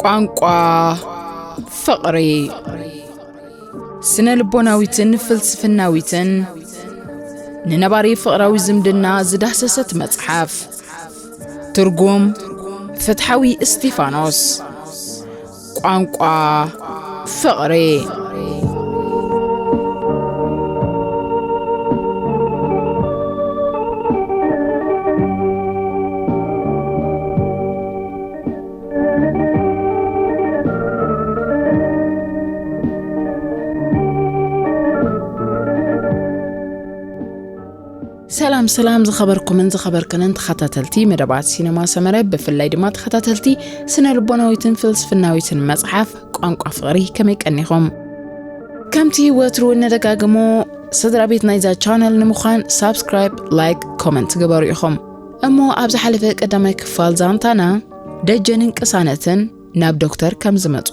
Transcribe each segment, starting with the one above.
ቋንቋ ፍቕሪ። ስነ ልቦናዊትን ፍልስፍናዊትን ንነባሪ ፍቕራዊ ዝምድና ዝዳህሰሰት መጽሓፍ። ትርጉም ፍትሓዊ እስቲፋኖስ። ቋንቋ ፍቕሪ። ሰላም ሰላም፣ ዝኸበርኩምን ዝኸበርክንን ተኸታተልቲ መደባት ሲነማ ሰመረ፣ ብፍላይ ድማ ተኸታተልቲ ስነ ልቦናዊትን ፍልስፍናዊትን መጽሓፍ ቋንቋ ፍቕሪ፣ ከመይ ቀኒኹም? ከምቲ ወትሩ እነደጋግሞ፣ ስድራ ቤት ናይዛ ቻነል ንምዃን ሳብስክራይብ፣ ላይክ፣ ኮመንት ግበሩ ኢኹም። እሞ ኣብ ዝሓለፈ ቀዳማይ ክፋል ዛንታና፣ ደጀንን ቅሳነትን ናብ ዶክተር ከም ዝመጹ፣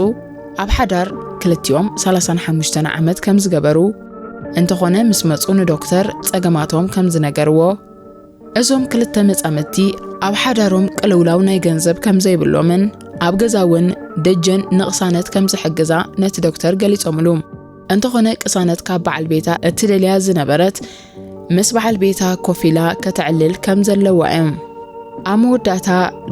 ኣብ ሓዳር ክልቲኦም ሰላሳን ሓሙሽተን ዓመት ከም ዝገበሩ፣ እንተኾነ ምስ መጹ ንዶክተር ጸገማቶም ከም ዝነገርዎ፣ እዞም ክልተ መጻምድቲ ኣብ ሓዳሮም ቅልውላው ናይ ገንዘብ ከም ዘይብሎምን ኣብ ገዛ እውን ደጀን ንቅሳነት ከም ዝሕግዛ ነቲ ዶክተር ገሊጾምሉ። እንተኾነ ቅሳነት ካብ በዓል ቤታ እትደልያ ዝነበረት ምስ በዓል ቤታ ኮፍ ኢላ ከተዕልል ከም ዘለዋ እዩ። ኣብ መወዳእታ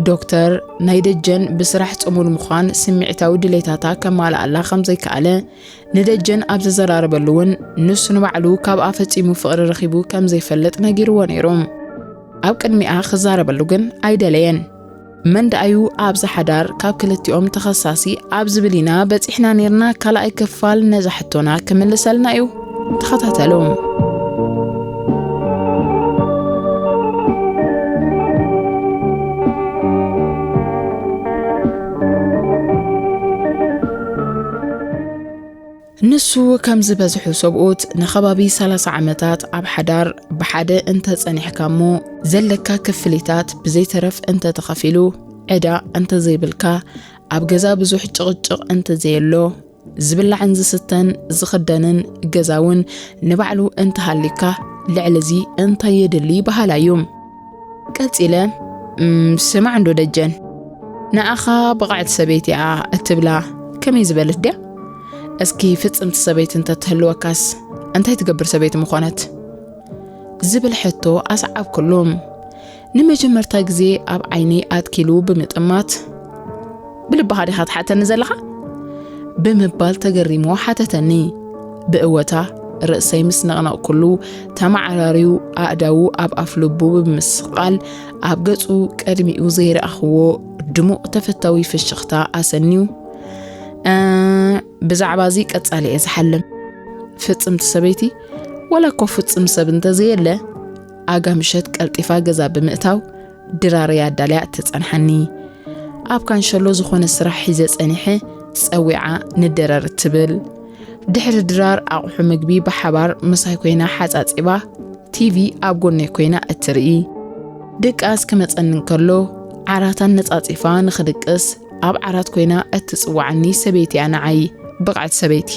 ዶክተር ናይ ደጀን ብስራሕ ጽሙድ ምዃን ስምዒታዊ ድሌታታ ከማልኣላ ከም ዘይከኣለ ንደጀን ኣብ ዘዘራረበሉ እውን ንሱ ንባዕሉ ካብኣ ፈጺሙ ፍቕሪ ረኺቡ ከም ዘይፈልጥ ነጊርዎ ነይሩ። ኣብ ቅድሚኣ ክዛረበሉ ግን ኣይደለየን። መን ደኣዩ ኣብዚ ሓዳር ካብ ክልቲኦም ተኸሳሲ ኣብ ዝብል ኢና በጺሕና ነይርና። ካልኣይ ክፋል ነዛ ሕቶና ክምልሰልና እዩ። ተኸታተሉ። ንሱ ከም ዝበዝሑ ሰብኡት ንኸባቢ ሰላሳ ዓመታት ኣብ ሓዳር ብሓደ እንተጸኒሕካ እሞ ዘለካ ክፍሊታት ብዘይተረፍ እንተተኸፊሉ፣ ዕዳ እንተዘይብልካ፣ ኣብ ገዛ ብዙሕ ጭቕጭቕ እንተዘየሎ፣ ዝብላዕን ዝስተን ዝኽደንን ገዛ እውን ንባዕሉ እንተሃልዩካ፣ ልዕሊ እዚ እንታይ የድሊ በሃላይ እዩ። ቀጺለ፣ "እም፣ ስማዕ እንዶ ደጀን፣ ንኣኻ ብቕዕቲ ሰበይቲ እያ እትብላ ከመይ ዝበለት ድያ? እስኪ ፍጽምቲ ሰበይቲ እንተትህልወካስ እንታይ ትገብር ሰበይቲ ምኾነት?" ዝብል ሕቶ ኣስዓብኩሉ። ንመጀመርታ ግዜ ኣብ ዓይነይ ኣትኪሉ ብምጥማት፣ "ብልብኻ ዲኻ ትሓተኒ ዘለኻ?" ብምባል ተገሪሙ ሓተተኒ። ብእወታ ርእሰይ ምስ ነቕነቕኩሉ፣ ተመዓራርዩ ኣእዳዉ ኣብ ኣፍ ልቡ ብምስቓል፣ ኣብ ገጹ ቀድሚኡ ዘይረኣኽዎ ድሙቕ ተፈታዊ ፍሽኽታ ኣሰንዩ፣ "እ፣ ብዛዕባ እዚ ቀጻሊ እየ ዝሓልም። ፍጽምቲ ሰበይቲ፣ ዋላ እኮ ፍጹም ሰብ እንተዘየለ፣ ኣጋ ምሸት ቀልጢፋ ገዛ ብምእታው ድራረይ ኣዳልያ እተጸንሓኒ። ኣብ ካንሸሎ ዝኾነ ስራሕ ሒዘ ጸኒሐ፣ ጸዊዓ ንደረር እትብል። ድሕሪ ድራር ኣቑሑ ምግቢ ብሓባር ምሳይ ኮይና ሓጻጺባ፣ ቲቪ ኣብ ጎነይ ኮይና እትርኢ። ድቃስ ክመጸኒ እንከሎ፣ ዓራት ኣነጻጺፋ ንኽድቅስ ኣብ ዓራት ኮይና እትጽውዓኒ ሰበይቲ እያ ንዓይ ብቕዕቲ ሰበይቲ።"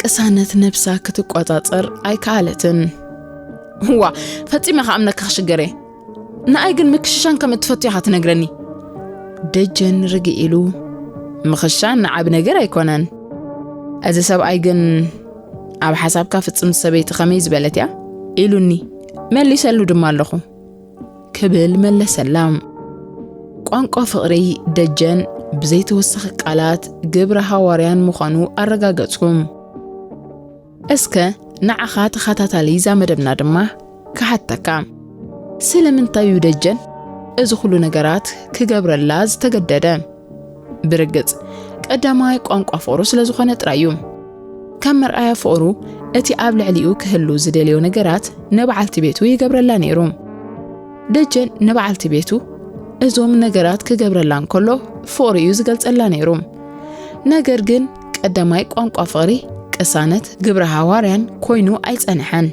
ቅሳነት ነብሳ ክትቆጻጸር ኣይከኣለትን። "እዋ፣ ፈጺመ ክኣምነካ ክሽገር እየ። ንኣይ ግን ምክሽሻን ከም እትፈቱ ኢኻ ትነግረኒ?" ደጀን ርግእ ኢሉ፣ "ምኽሻን ንዓቢ ነገር ኣይኮነን። እዚ ሰብኣይ ግን ኣብ ሓሳብካ ፍጽምቲ ሰበይቲ ከመይ ዝበለት እያ?" ኢሉኒ። መሊሰሉ ድማ ኣለኹ። ክብል መለሰላ። ቋንቋ ፍቕሪ ደጀን ብዘይተወሰኸ ቃላት ግብረ ሃዋርያን ምዃኑ ኣረጋገጽኩ። እስከ ንዓኻ ተኸታታሊ እዛ መደብና ድማ ክሓተካ። ስለምንታይ እዩ ደጀን እዚ ኩሉ ነገራት ክገብረላ ዝተገደደ? ብርግጽ፣ ቀዳማይ ቋንቋ ፍቕሩ ስለ ዝኾነ ጥራይ እዩ። ከም መርኣያ ፍቕሩ፣ እቲ ኣብ ልዕሊኡ ክህሉ ዝደልዮ ነገራት ንበዓልቲ ቤቱ ይገብረላ ነይሩ። ደጀን ንበዓልቲ ቤቱ እዞም ነገራት ክገብረላ እንከሎ ፍቕሪ እዩ ዝገልጸላ ነይሩ። ነገር ግን ቀዳማይ ቋንቋ ፍቕሪ ቅሳነት ግብረ ሃዋርያን ኮይኑ ኣይጸንሐን።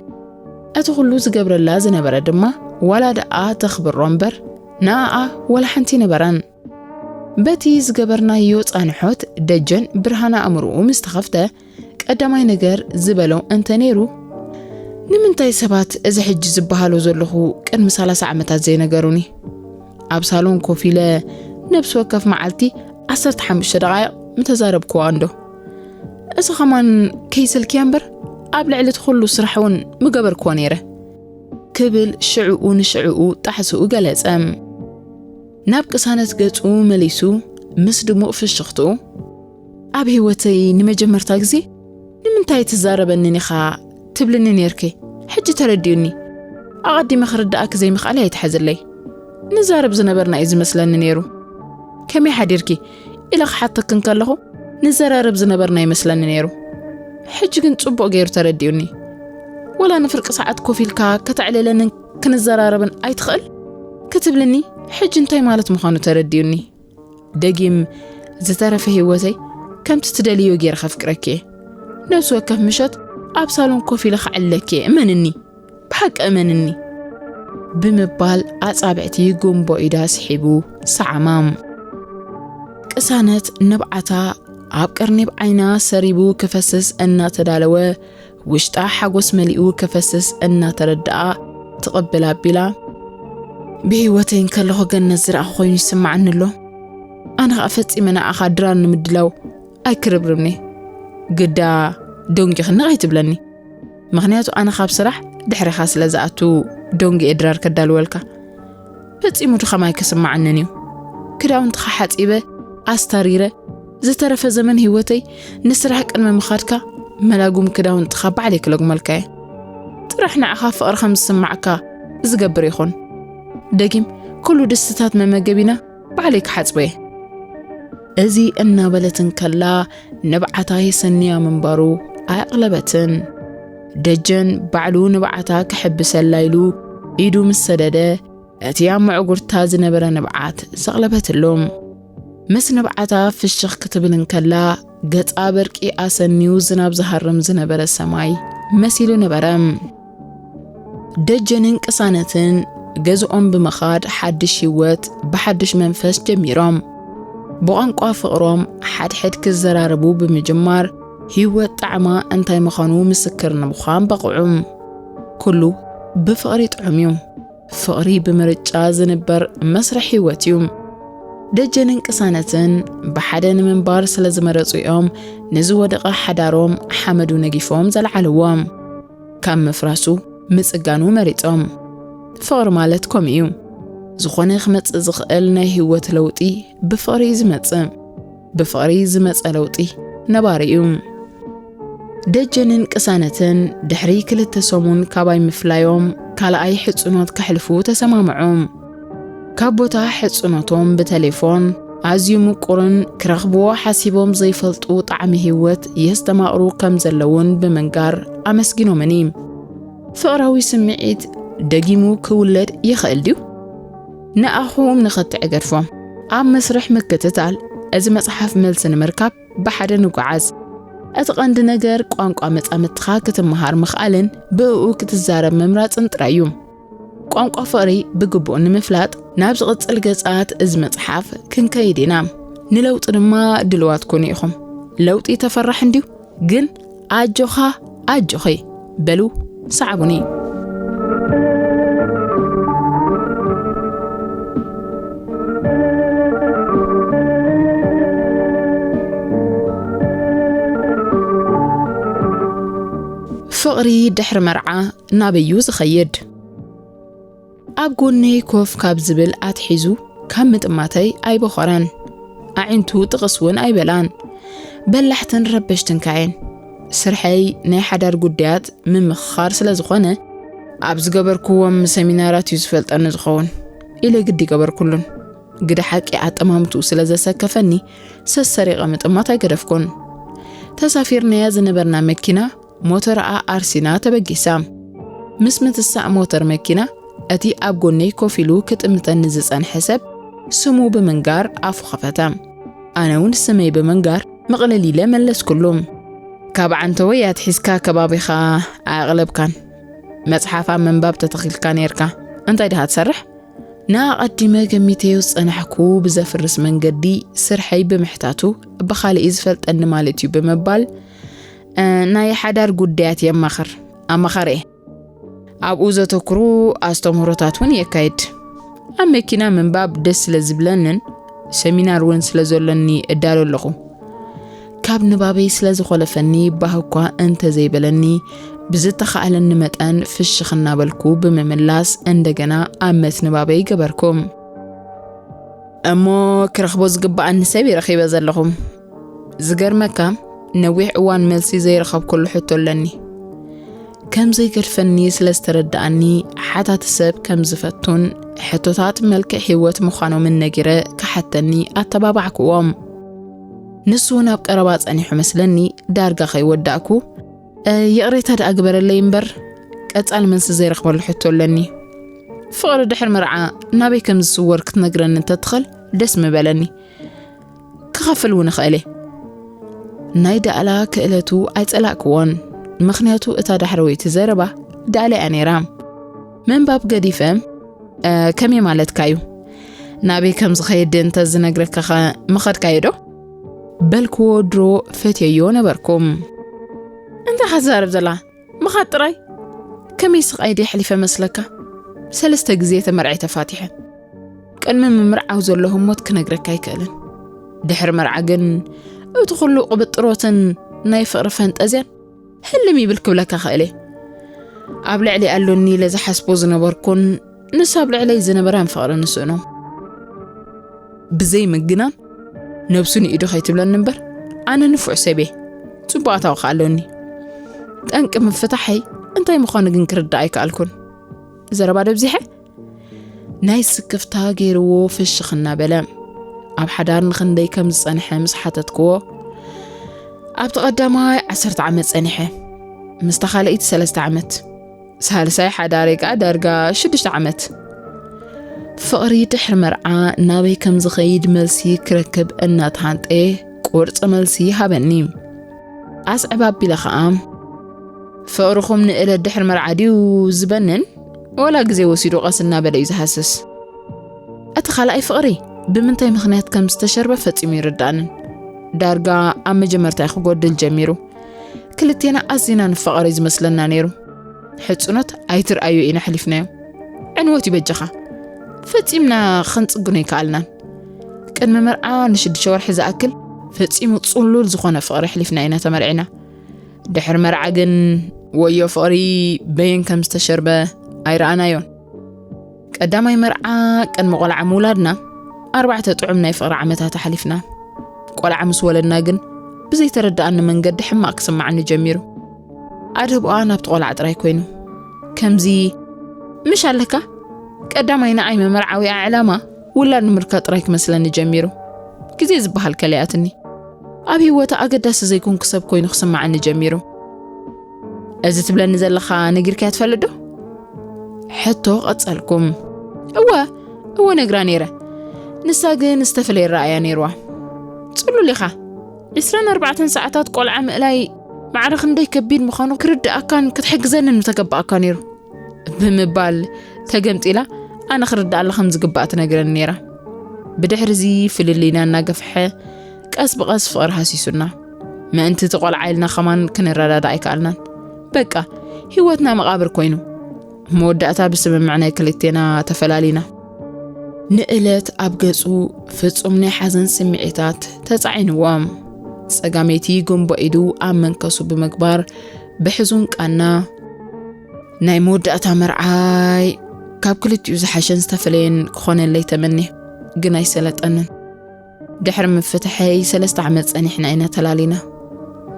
እቲ ኩሉ ዝገብረላ ዝነበረ ድማ ዋላ ደኣ ተኽብሮ እምበር ንኣኣ ዋላ ሓንቲ ነበረን። በቲ ዝገበርናዮ ጻንሖት ደጀን ብርሃን ኣእምሮኡ ምስ ተኸፍተ፣ ቀዳማይ ነገር ዝበሎ እንተ ነይሩ፣ "ንምንታይ ሰባት እዚ ሕጂ ዝበሃሎ ዘለኹ ቅድሚ ሰላሳ ዓመታት ዘይነገሩኒ? ኣብ ሳሎን ኮፍ ኢለ ነብሲ ወከፍ መዓልቲ ዓሰርተ ሓሙሽተ ደቓይቕ ምተዛረብክዋ እንዶ። እዚ ኸማን ከይሰልክያ እምበር፣ ኣብ ልዕሊ እቲ ኹሉ ስራሕ እውን ምገበርክዎ ነይረ። ክብል ሽዕኡ ንሽዕኡ ጣሕስኡ ገለጸ። ናብ ቅሳነት ገጹ መሊሱ ምስ ድሙቕ ፍሽኽትኡ፣ ኣብ ህይወተይ ንመጀመርታ ግዜ "ንምንታይ ትዛረበንን ኢኻ?" ትብልኒ ነይርኪ። ሕጂ ተረዲኡኒ። ኣቐዲመ ክርድኣኪ ዘይምኽኣለይ ኣይትሓዝለይ። ንዛረብ ዝነበርና እዩ ዝመስለኒ ነይሩ። "ከመይ ሓዲርኪ?" ኢለ ክሓተኪ እንከለኹ ንዘራረብ ዝነበርና ይመስለኒ ነይሩ። ሕጂ ግን ጽቡቕ ገይሩ ተረዲኡኒ። "ወላ ንፍርቂ ሰዓት ኮፍ ኢልካ ከተዕልለንን ክንዘራረብን ኣይትኽእል?" ክትብልኒ ሕጂ እንታይ ማለት ምዃኑ ተረዲኡኒ። ደጊም ዝተረፈ ህይወተይ ከምቲ ትደልዮ ገይረ ከፍቅረኪ እየ። ነፍሲ ወከፍ ምሸት ኣብ ሳሎን ኮፍ ኢለ ከዕልለኪ እየ፣ እመንኒ፣ ብሓቂ እመንኒ። ብምባል ኣጻብዕቲ ጉንቦ ኢዳ ስሒቡ ሰዓማ። ቅሳነት ንብዓታ ኣብ ቀርኒብ ዓይና ሰሪቡ ክፈስስ እናተዳለወ፣ ውሽጣ ሓጎስ መሊኡ ክፈስስ እናተረድኣ ትቕብል ኣቢላ፣ "ብህይወተይ እንከለኹ ገነት ዝረኣኹ ኮይኑ ይስምዓኒ ኣሎ። ኣነ ኸኣ ፈጺመ ንኣኻ ድራር ንምድላው ኣይክርብርብኒ። ግዳ ደንጊኽኒ ኣይትብለኒ። ምኽንያቱ ኣነ ካብ ስራሕ ድሕሪኻ ስለ ዝኣቱ ደንጊ እየ ድራር ከዳልወልካ። ፈጺሙ ድኻም ኣይክስምዓንን እዩ። ክዳውንትኻ ሓጺበ ኣስታሪረ፣ ዝተረፈ ዘመን ህይወተይ ንስራሕ ቅድሚ ምኻድካ መላጉም ክዳውንትኻ ባዕለይ ክለጉመልካ እየ። ጥራሕ ንዓኻ ፍቕሪ ከም ዝስማዓካ ዝገብር ይኹን። ደጊም ኩሉ ድስትታት መመገቢና ባዕለይ ክሓጽቦ እየ።" እዚ እናበለት እንከላ ንብዓታ የሰንያ ምንባሩ ኣየቕለበትን። ደጀን ባዕሉ ንብዓታ ክሕብሰላ ኢሉ ኢዱ ምስ ሰደደ፣ እቲ ኣብ መዕጉርታ ዝነበረ ንብዓት ዘቕለበትሉ። ምስ ንብዓታ ፍሽኽ ክትብል እንከላ፣ ገጻ በርቂ ኣሰንዩ ዝናብ ዝሃርም ዝነበረ ሰማይ መሲሉ ነበረ። ደጀንን ቅሳነትን ገዝኦም ብምኻድ ሓድሽ ህይወት ብሓድሽ መንፈስ ጀሚሮም። ብቋንቋ ፍቕሮም ሓድሕድ ክዘራረቡ ብምጅማር፣ ህይወት ጣዕማ እንታይ ምዃኑ ምስክር ንምዃን በቕዑ። ኩሉ ብፍቕሪ ጥዑም እዩ። ፍቕሪ ብምርጫ ዝንበር መስርሕ ህይወት እዩ። ደጀንን ቅሳነትን ብሓደ ንምንባር ስለ ዝመረጹ እዮም ንዝወደቐ ሓዳሮም ሓመዱ ነጊፎም ዘልዓልዎ። ካብ ምፍራሱ ምጽጋኑ መሪጾም። ፍቕሪ ማለት ከምኡ እዩ። ዝኾነ ክመጽእ ዝኽእል ናይ ህይወት ለውጢ ብፍቕሪ እዩ ዝመጽእ። ብፍቕሪ ዝመጸ ለውጢ ነባሪ እዩ። ደጀንን ቅሳነትን ድሕሪ ክልተ ሰሙን ካባይ ምፍላዮም፣ ካልኣይ ሕጽኖት ከሕልፉ ተሰማምዑ። ካብ ቦታ ሕጽኖቶም ብተሌፎን ኣዝዩ ምቁርን ክረኽብዎ ሓሲቦም ዘይፈልጡ ጣዕሚ ህይወት የስተማቕሩ ከም ዘለውን ብምንጋር ኣመስጊኖምኒ። ፍቕራዊ ስምዒት ደጊሙ ክውለድ ይኽእል ድዩ? ንኣኹም ንኽትዕ ገድፎም። ኣብ መስርሕ ምክትታል እዚ መጽሓፍ መልሲ ንምርካብ ብሓደ ንጓዓዝ። እቲ ቀንዲ ነገር ቋንቋ መጻምድትኻ ክትመሃር ምኽኣልን ብእኡ ክትዛረብ ምምራጽን ጥራይ እዩ። ቋንቋ ፍቕሪ ብግቡእ ንምፍላጥ ናብ ዝቕጽል ገጻት እዚ መጽሓፍ ክንከይድ ኢና። ንለውጢ ድማ ድልዋት ኩኑ ኢኹም። ለውጢ ተፈራሕ እንድዩ፣ ግን ኣጆኻ ኣጆኺ በሉ፣ ሰዓቡኒ። ፍቕሪ ድሕሪ መርዓ ናበዩ ዝኸይድ? ኣብ ጎነይ ኮፍ ካብ ዝብል ኣትሒዙ ካብ ምጥማተይ ኣይበኾረን። ኣዒንቱ ጥቕስ እውን ኣይበላን። በላሕትን ረበሽትን ካየን። ስርሐይ ናይ ሓዳር ጉዳያት ምምኽኻር ስለ ዝኾነ፣ ኣብ ዝገበርክዎም ሰሚናራት እዩ ዝፈልጠኒ ዝኸውን ኢለ ግዲ ገበርኩሉን። ግደ ሓቂ ኣጠማምትኡ ስለ ዘሰከፈኒ፣ ሰሰሪቐ ምጥማት ኣይገደፍኩን። ተሳፊርናያ ዝነበርና መኪና ሞተርኣ ኣርሲና ተበጊሳ። ምስ ምትሳእ ሞተር መኪና፣ እቲ ኣብ ጎነይ ኮፍ ኢሉ ክጥምተኒ ዝጸንሐ ሰብ ስሙ ብምንጋር ኣፉ ኸፈተ። ኣነ እውን ስመይ ብምንጋር ምቕልል ኢለ መለስኩሉ። ካብ ዓንተወይ ኣትሒዝካ ከባቢኻ ኣየቕለብካን። መጽሓፍ ኣብ ምንባብ ተተኺልካ ነይርካ። እንታይ ድኻ ትሰርሕ? ንኣቐዲመ ገሚተዮ ዝጸናሕኩ ብዘፍርስ መንገዲ ስርሐይ ብምሕታቱ፣ ብኻልእ እዩ ዝፈልጠኒ ማለት እዩ ብምባል፣ እ፣ ናይ ሓዳር ጉዳያት የማኽር፣ ኣማኻሪ እየ። ኣብኡ ዘተኩሩ ኣስተምህሮታት እውን የካይድ። ኣብ መኪና ምንባብ ደስ ስለ ዝብለንን ሰሚናር እውን ስለ ዘሎኒ እዳሎ ኣለኹ። ካብ ንባበይ ስለ ዝኾለፈኒ ባህ እኳ እንተዘይበለኒ፣ ብዝተኻእለኒ መጠን ፍሽኽ እናበልኩ ብምምላስ እንደገና ኣብ መትንባበይ ገበርኩ። እሞ ክረኽቦ ዝግብኣኒ ሰብ እየ ረኺበ ዘለኹ። ዝገርመካ፣ ነዊሕ እዋን መልሲ ዘይረኸብኩሉ ሕቶ ኣለኒ። ከም ዘይገድፈኒ ስለ ዝተረድኣኒ፣ ሓታቲ ሰብ ከም ዝፈቱን ሕቶታት መልክዕ ህይወት ምዃኖምን ነጊረ ክሓተኒ ኣተባባዕክዎ። ንሱ ናብ ቀረባ ጸኒሑ መስለኒ፣ ዳርጋ ከይወዳእኩ፣ "እ፣ ይቕሬታ ደኣ ግበረለይ እምበር፣ ቀጻሊ መልሲ ዘይረኽበሉ ሕቶ ኣለኒ። ፍቕሪ ድሕሪ መርዓ ናበይ ከም ዝስወር ክትነግረኒ እንተትኽእል ደስ ምበለኒ። ክኸፍል እውን እኽእል እየ።" ናይ ዳእላ ክእለቱ ኣይጸላእክዎን፣ ምኽንያቱ እታ ዳሕረወይቲ ዘረባ ዳእላ እያ ነይራ። ምንባብ ገዲፈ፣ "እ፣ ከመይ ማለትካ እዩ? ናበይ ከም ዝኸይድ እንተ ዝነግረካኸ ምኸድካዮ ዶ?" በልክዎ ድሮ ፈትየዮ ነበርኩ። "እንታይ ኢኻ ትዛረብ ዘላ? ምኻድ ጥራይ? ከመይ ስቓይ ድየ ኣሕሊፈ መስለካ? ሰለስተ ግዜ ተመርዒ ተፋቲሐ። ቅድሚ ምምርዓው ዘሎ ህሞት ክነግረካ ኣይክእልን። ድሕሪ መርዓ ግን እቲ ኩሉ ቅብጥሮትን ናይ ፍቕሪ ፈንጠዝያን ህልም ይብል ክብለካ ክእል እየ። ኣብ ልዕሊ ኣሎኒ ኢለ ዝሓስቦ ዝነበርኩን ንሱ ኣብ ልዕለይ ዝነበራን ፍቕሪ ንስእኖ። ብዘይ ምግናን ነብሱ ንኢዱ ከይትብለኒ እምበር፣ ኣነ ንፉዕ ሰብ እየ። ጽቡቕ ኣታዊ ከኣ ኣሎኒ። ጠንቂ ምፍታሐይ እንታይ ምዃኑ ግን ክርዳእ ኣይከኣልኩን። ዘረባ ደብዚሐ?" ናይ ስክፍታ ገይርዎ ፍሽኽ እናበለ፣ ኣብ ሓዳር ንኽንደይ ከም ዝጸንሐ ምስ ሓተትክዎ፣ "ኣብቲ ቀዳማይ ዓሰርተ ዓመት ጸኒሐ፣ ምስታ ካልኣይቲ ሰለስተ ዓመት፣ ሳልሳይ ሓዳረይ ከኣ ዳርጋ ሽዱሽተ ዓመት።" ፍቕሪ ድሕሪ መርዓ ናበይ ከም ዝኸይድ መልሲ ክረክብ እናተሃንጠየ፣ ቁርጺ መልሲ ሃበኒ። ኣስዕብ ኣቢለ ኸኣ፣ "ፍቕርኹም ንእለት ድሕሪ መርዓ ድዩ ዝበንን? ወላ ግዜ ወሲዱ ቀስ እናበለ እዩ ዝሃስስ?" እቲ ካልኣይ ፍቕሪ ብምንታይ ምኽንያት ከም ዝተሸርበ ፈጺሙ ይርዳእንን። ዳርጋ ኣብ መጀመርታ እዩ ክጎድል ጀሚሩ። ክልቴና ኣዚና ንፋቐር እዩ ዝመስለና ነይሩ። ሕጽኖት ኣይትርኣዮ ኢና ኣሕሊፍናዮ። ዕንወት እዩ በጃኻ። ፈጺምና ክንጽግኖ ኣይከኣልናን። ቅድሚ መርዓ ንሽዱሽተ ወርሒ ዝኣክል ፈጺሙ ጽሉል ዝኾነ ፍቕሪ ኣሕሊፍና ኢና ተመርዒና። ድሕሪ መርዓ ግን ወዮ ፍቕሪ በየን ከም ዝተሸርበ ኣይረኣናዮን። ቀዳማይ መርዓ ቅድሚ ቆልዓ ምውላድና ኣርባዕተ ጥዑም ናይ ፍቕሪ ዓመታት ኣሕሊፍና። ቆልዓ ምስ ወለድና ግን ብዘይተረድኣኒ መንገዲ ሕማቕ ክስምዓኒ ጀሚሩ። ኣድህቦኣ ናብቲ ቆልዓ ጥራይ ኮይኑ። ከምዚ፣ ምሽ ኣለካ? ቀዳማይ ንዓይ መመርዓዊኣ ዕላማ ውላድ ንምርካብ ጥራይ ክመስለኒ ጀሚሩ። ግዜ ዝበሃል ከሊኣትኒ። ኣብ ህይወታ ኣገዳሲ ዘይኮንኩ ሰብ ኮይኑ ክስምዓኒ ጀሚሩ። እዚ ትብለኒ ዘለኻ ነጊርካያ ትፈልጥ ዶ? ሕቶ ቀጸልኩም። እወ፣ እወ ነግራ ነይረ። ንሳ ግን ዝተፈለየ ረኣያ ነይርዋ። ጽሉል ኢኻ። ዕስራን ኣርባዕተን ሰዓታት ቆልዓ ምእላይ ማዕረ ክንደይ ከቢድ ምዃኑ ክርድኣካን ክትሕግዘንን ምተገባኣካ ነይሩ። ብምባል ተገምጢላ ኣነ ክርድኣላ ከም ዝግባእ ትነግረኒ ነይራ። ብድሕሪ እዚ ፍልልይና እናገፍሐ ቀስ ብቐስ ፍቕሪ ሃሲሱና። ምእንቲ እቲ ቆልዓ ኢልና ከማን ክንረዳዳእ ኣይከኣልናን። በቃ ህይወትና መቓብር ኮይኑ። መወዳእታ ብስምምዕ ናይ ክልቴና ተፈላሊና። ንእለት ኣብ ገጹ ፍጹም ናይ ሓዘን ስምዒታት ተጻዒንዎም። ጸጋመይቲ ጉንቦ ኢዱ ኣብ መንከሱ ብምግባር ብሕዙን ቃና፣ ናይ መወዳእታ መርዓይ ካብ ክልቲኡ ዝሓሸን ዝተፈለየን ክኾነለይ ተመንየ፣ ግን ኣይሰለጠንን። ድሕሪ ምፍትሐይ ሰለስተ ዓመት ጸኒሕና ኢና ተላሊና።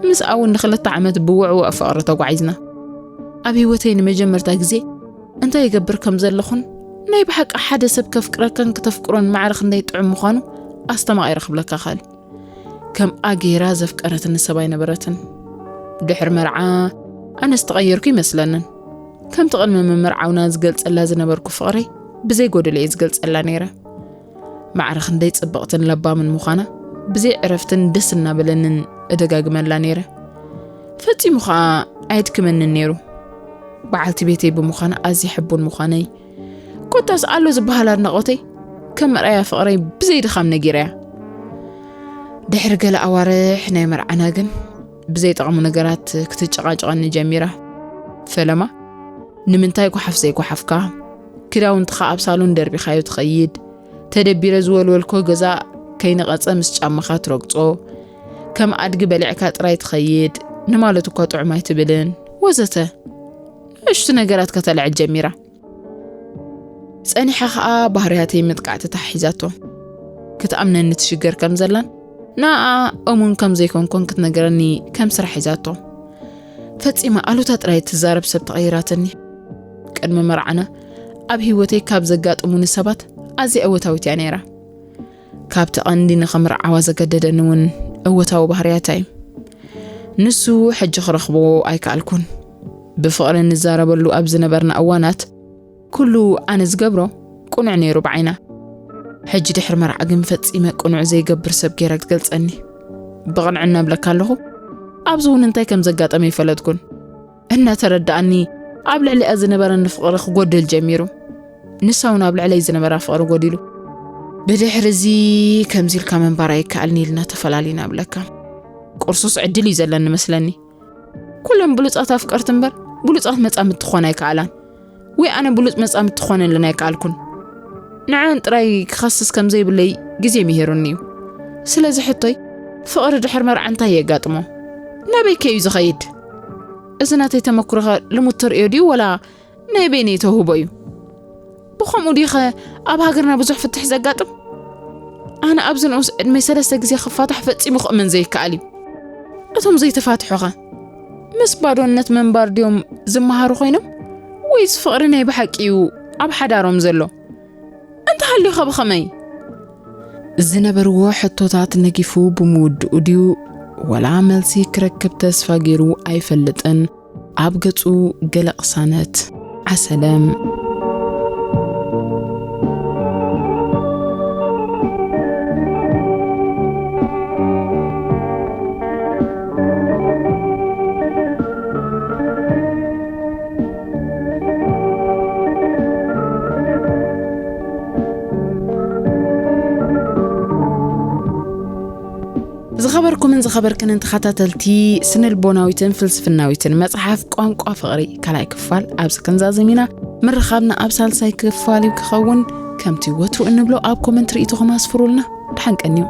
ምስኣ እውን ንኽልተ ዓመት ብውዕውዕ ፍቕሪ ተጓዒዝና። ኣብ ህይወተይ ንመጀመርታ ግዜ እንታይ ይገብር ከም ዘለኹን ናይ ብሓቂ ሓደ ሰብ ከፍቅረካን ክተፍቅሮን ማዕረ ክንደይ ጥዑም ምዃኑ ኣስተማቒረ ክብለካ እኽእል። ከምኣ ገይራ ዘፍቀረትኒ ሰብ ኣይነበረትን። ድሕሪ መርዓ ኣነስ ተቐየርኩ ይመስለንን። ከምቲ ቅድሚ ምምርዓውና ዝገልጸላ ዝነበርኩ ፍቕረይ ብዘይ ጎደሎ እየ ዝገልጸላ ነይረ። ማዕረ ክንደይ ጽብቕትን ለባምን ምዃና ብዘይ ዕረፍትን ደስ እናበለንን እደጋግመላ ነይረ። ፈጺሙ ኸኣ ኣየድክመንን ነይሩ። በዓልቲ ቤተይ ብምዃና ኣዝየ ሕቡን ምዃነይ፣ ኮታስ ኣሎ ዝበሃል ኣድናቖተይ ከም መርኣያ ፍቕረይ ብዘይ ድኻም ነጊረያ። ድሕሪ ገለ ኣዋርሕ ናይ መርዓና ግን ብዘይ ጠቕሙ ነገራት ክትጨቓጨቐኒ ጀሚራ። ፈለማ፣ ንምንታይ ጓሓፍ ዘይጓሓፍካ? ክዳውንትኻ ኣብ ሳሎን ደርቢኻዮ ትኸይድ? ተደቢረ ዝወልወልኮ ገዛ ከይነቐጸ ምስ ጫማኻ ትረግጾ፣ ከም ኣድጊ በሊዕካ ጥራይ ትኸይድ፣ ንማለት እኳ ጥዑም ኣይትብልን፣ ወዘተ። ንእሽቱ ነገራት ከተልዕል ጀሚራ። ጸኒሓ ኸኣ ባህርያተይ ምጥቃዕቲ ተሓሒዛቶ። ክትኣምነኒ ትሽገር ከም ዘላን ንኣ እሙን ከም ዘይኮንኩን ክትነገረኒ ከም ስራሕ ሒዛቶ። ፈጺማ ኣሉታ ጥራይ ትዛረብ ሰብ ተቐይራትኒ። ቅድሚ መርዓና ኣብ ህይወተይ ካብ ዘጋጥሙኒ ሰባት ኣዝያ እወታዊት እያ ነይራ። ካብቲ ቀንዲ ንኽምርዓዋ ዘገደደኒ እውን እወታዊ ባህርያታ እዩ። ንሱ ሕጂ ክረኽቦ ኣይከኣልኩን። ብፍቕሪ ንዛረበሉ ኣብ ዝነበርና እዋናት ኩሉ ኣነ ዝገብሮ ቅኑዕ ነይሩ ብዓይና። ሕጂ ድሕሪ መርዓ ግን ፈጺመ ቅኑዕ ዘይገብር ሰብ ገይራ ክትገልጸኒ። ብቕንዕና እብለካ ኣለኹ፣ ኣብዚ እውን እንታይ ከም ዘጋጠመ ይፈለጥኩን። እናተረዳኣኒ ኣብ ልዕሊኣ ዝነበረኒ ፍቕሪ ክጎድል ጀሚሩ። ንሳ እውን ኣብ ልዕለይ ዝነበራ ፍቕሪ ጎዲሉ። ብድሕሪ እዚ ከምዚ ኢልካ ምንባር ኣይከኣልን ኢልና ተፈላሊና እብለካ። ቁርሱስ ዕድል እዩ ዘለኒ መስለኒ። ኩለን ብሉጻት ኣፍቀርቲ እምበር ብሉጻት መጻምድቲ ክኾና ኣይከኣላን። ወይ ኣነ ብሉጽ መጻምድቲ ክኾነለን ኣይከኣልኩን። ንዐን ጥራይ ክኸስስ ከም ዘይብለይ ግዜ ምሂሩኒ እዩ። ስለዚ ሕቶይ፣ ፍቕሪ ድሕሪ መርዓ እንታይ የጋጥሞ? ናበይ ከ እዩ ዝኸይድ? እዚ ናተይ ተመኩሮኸ ልሙድ ተርእዮ ድዩ ወላ ናይ በይነይ ተውህቦ እዩ? ብኸምኡ ድዩኸ ኣብ ሃገርና ብዙሕ ፍትሕ ዘጋጥም? ኣነ ኣብዚ ንኡስ ዕድመይ ሰለስተ ግዜ ክፋታሕ ፈጺሙ ክእመን ዘይከኣል እዩ። እቶም ዘይተፋትሑኸ ምስ ባዶነት ምንባር ድዮም ዝመሃሩ ኮይኖም? ወይስ ፍቕሪ ናይ ብሓቂ እዩ ኣብ ሓዳሮም ዘሎ? እንተሃልዩኸ ብኸመይ? ዝነበርዎ ሕቶታት ነጊፉ ብምውድኡ ድዩ ወላ መልሲ ክረክብ ተስፋ ገይሩ ኣይፈልጥን። ኣብ ገጹ ገለ ቅሳነት ዓሰለ። ዝኸበርኩምን ዝኸበርክንን ተኸታተልቲ ስነልቦናዊትን ፍልስፍናዊትን መጽሓፍ ቋንቋ ፍቕሪ ካልኣይ ክፋል ኣብዚ ክንዛዝም ኢና። ምርኻብና ኣብ ሳልሳይ ክፋል እዩ ክኸውን። ከምቲ ወትሩ እንብሎ ኣብ ኮመንት ርእይቶኹም ኣስፍሩልና። ደሓን ቀንዩ።